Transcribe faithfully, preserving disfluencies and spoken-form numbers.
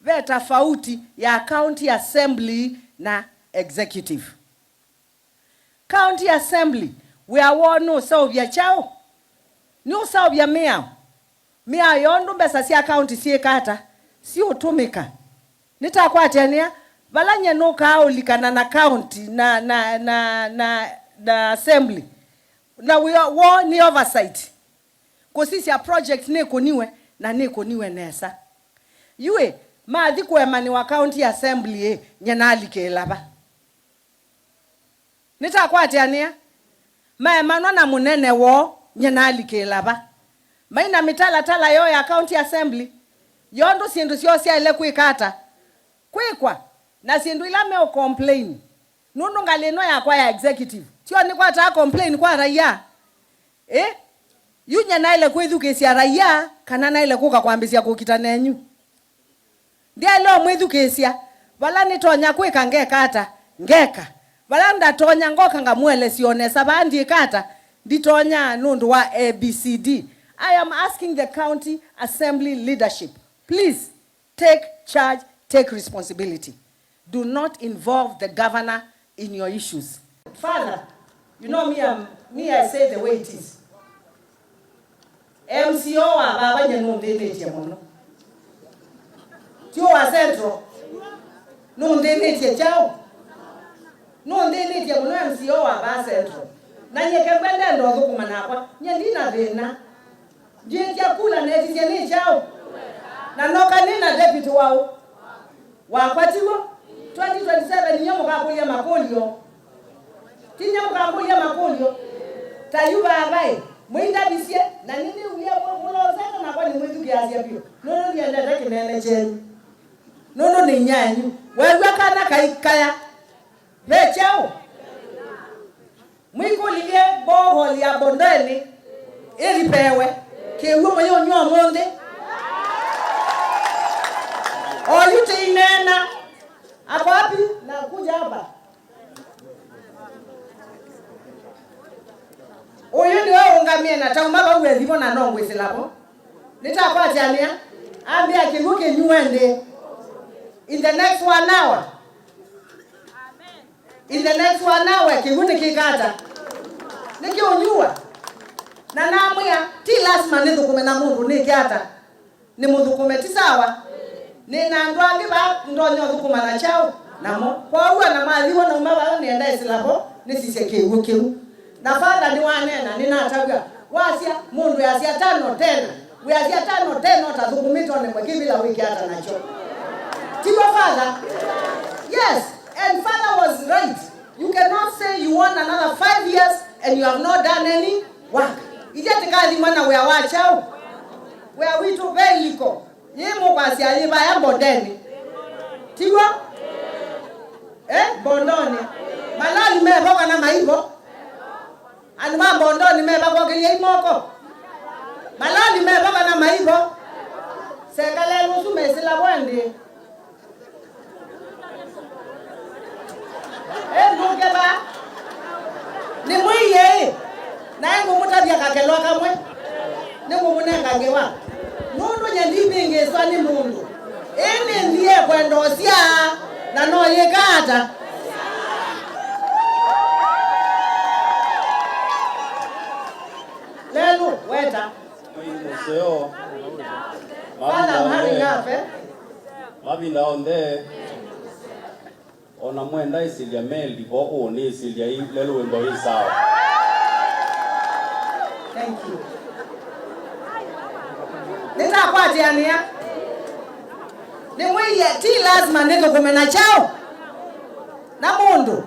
Ve tofauti ya county assembly na executive. County assembly wĩa woo nĩ ũseũvya kyaũ? Nĩ ũseũvya mĩao. Mĩao yondũ mbesa sya county syĩka ata? Siũtũmĩka. Nĩtakwatĩanĩa, vala nyie nũkaa ũlikana na county na, na, na, na, na assembly. Na wĩa woo nĩ oversight. Kũsisya project nĩkũniwe na nĩkũniwe nesa. Yu ĩ, mathi kũemanĩwa county assembly ĩ, nyie nalikĩĩla va? Nĩtakwatĩanĩa, maemanwa na mũnene woo, nyie nalikĩĩla va? Mai na mĩtalatala yoo ya county assembly, yondũ syĩndũ syoo syaĩle kwĩka ata? Kwĩkwa, na syĩndũ ila meũ complain. Nũndũ ngalĩ ĩno yakwa ya executive, tyo nĩkwataa complain kwa raia? Ĩ? Yu nyie naĩle kwĩthukĩĩsya raia, kana naĩle kũka kwambĩsya kũkita nenyu? Ndyaĩle ũmwĩthukĩĩsya. Vala nĩtonya kwĩka ngeka ata? Ngeka. Vala ndatonya ngoka ngamũelesya o nesa vaa ndyĩka ata? Nditonya nũndũ wa A B C D. I am asking the county assembly leadership, please take charge, take responsibility. Do not involve the governor in your issues. Father, you know me, I'm, me, I say the way it is. M C O wa vava nyie nũnthĩnĩtye mũno. Ti wa Central. Nũnthĩnĩtye kyaũ? Nũnthĩnĩtye mũno M C O wa vaa Central. Na nyie kengwe ndenda ũthũkũma nakwa. Nyie ndina thĩna. Ndiĩtya kula netisye nĩ kyaũ? Na noka nĩ na deputy waũ? Wakwa tiw'o? Twenty twenty-seven inyie mũkakũlya makũlyo. Ti inyie mũkakũlya makũlyo. Ta yu vavaĩ, mũindavisye, na nĩnĩw'ie mũ-, mũlonzete nakwa nĩmwĩthukĩĩasya vyũ. Nũndũ ndiendete kĩnene kyenyu. Nũndũ nĩ inyia enyu. Wew'a kana kaikaya. Ve kyaũ? Mwĩkũlilye borehole ya Bondeni ĩripewe. Kĩw'ũ mũyũnywa ũmũnthĩ. Oyu tĩineena. Ako wapi? Na kuja hapa. Ũyũ nĩwe ũngamie na tauma vau ethimo na nongwĩsĩla vo. Nĩtakwatĩanĩa. Ambĩa kĩw'ũ kĩnyuwe nthĩ. In the next one hour. In the next one hour, kĩw'ũ nĩkĩka ata? Nĩkĩũnyuwa. Na namwĩa, ti lasima nĩthũkũme na mũndũ nĩke ata? Nĩmũthũkũme, ti sawa? Nĩ na andũ angĩ vaa ndonya ũthũkũma na kyaũ namo. Kwoou ana mwathiwa nauma vaa nĩenda ĩsĩla vo, nĩsisye kĩw'ũ kĩu. Na Father nĩwaneena, nĩnatavw'a, wasya, mũndũ easya tano tena, wĩasya tano tena ũtathũkũmĩte onemwe kĩvĩla wĩke ata nakyo. Tiw'o Father? Yes, and Father was right. You cannot say you want another five years and you have not done any work. Ithyĩ tĩkathimwa na wĩa wa kyaũ? Wĩa witũ ve iliko. Yĩ mũkwasya yĩ vaya Mbondeni. Tiw'o? Eh, Mbondoni. Malali mevo kana maivo? Andũ ma Mbondoni meva kwokĩlyai moko? Malali meva kana maivo? Sekalelũ ũsu mesĩla vo ĩndĩ. Ĩ, ndũke va. Nĩmwĩie ĩ, naĩ ngũmũtavya kakelwa kamwe. Nĩngũmũnenga ngewa. Nũndũ nyie ndivĩngĩĩswa nĩ mũndũ. Ĩĩ nĩnthie kwenda ũsyaa, na no yĩka ata? Lelũ, weta. Mũseo. Father Mary Ngafe. Mavinda onthe. Ona mwenda ĩsilya meli vo ũnĩsilya ĩ lelũ wĩmbo wĩ sawa. Thank you. Nĩtakwatĩanĩa. Nĩmwĩie ti lazima nĩthũkũme na kyaũ na mũndũ.